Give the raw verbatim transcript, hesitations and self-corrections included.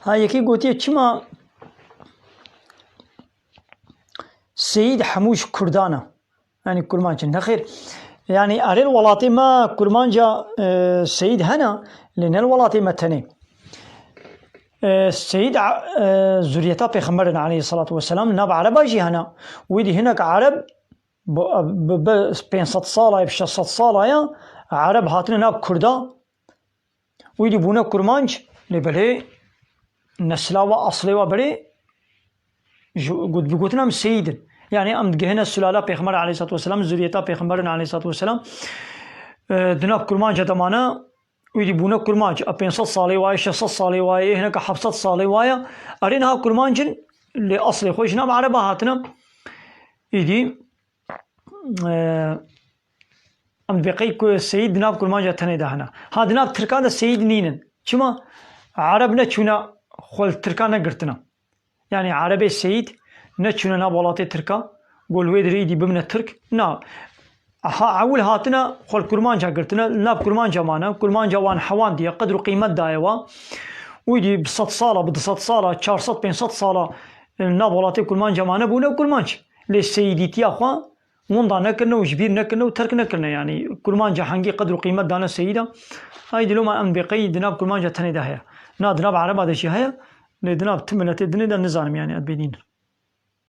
Ha, yekî gotiye, çima seyîd hemû ji Kurdan e? Yanî kurmanc in. Nexêr. Yanî erê li welatê me kurmanca, e, seyîd hene, lê ne li welatê me tenê. E, seyîd, e, zuriyeta pêxemberin aleyhissalatu vesselam, nav ereba jî hene. Wî dî hinek ereb bi, bi, bi pênc sed sala ye, bi şeş sed sala ye, ereb hatine nav kurda. Wî dî bûne kurmanc, lê belê nesla wa, aslê wa belê ji, got, bi gotina em seyîd in. Yanî em digihine sulala Pêxember aleyhissalatu vesselam, zuriyeta Pêxemberin aleyhissalatu vesselam. E, di nav kurmanca de mane, wî dî bûne kurmanc. A pênc sed salê wa ye, şeş sed salê wa ye, hineka heft sed salê wa ye. Erê niha kurmanc in, lê aslê xwe ji nav ereba hatine. Îdî, e, em dibê qey ku seyîd di nav kurmanca tenê de hene. Ha, di nav tirkan de seyîd nînin. Çima? Ereb neçûne xwe li tirkan negirtine. Yanî erebê seyîd neçûne nav welatê tirka, got li wê dirê îdî bimine tirk. Na. Ha, ewil hatine xwe li kurmanca girtine, li nav kurmanca mane, kurmanca wan hewandiye, qedr û qîmet daye wa. Û îdî bi sed sala, bi du sed sala, çar sed, pênc sed sala, e, nav welatê kurmanca mane bûne kurmanc. Lê seyîdîtiya xwe winda nekirine û ji bîr nekirine û terk nekirine. Yanî kurmanca hengî qedr û qîmet dane seyîda. Ay dî loma em bê qey di nav kurmanca tenê de heye. Na, di nav ereba de jî heye. Lê di nav ti miletê dinê de nizanim, yanî, ez bêdîn.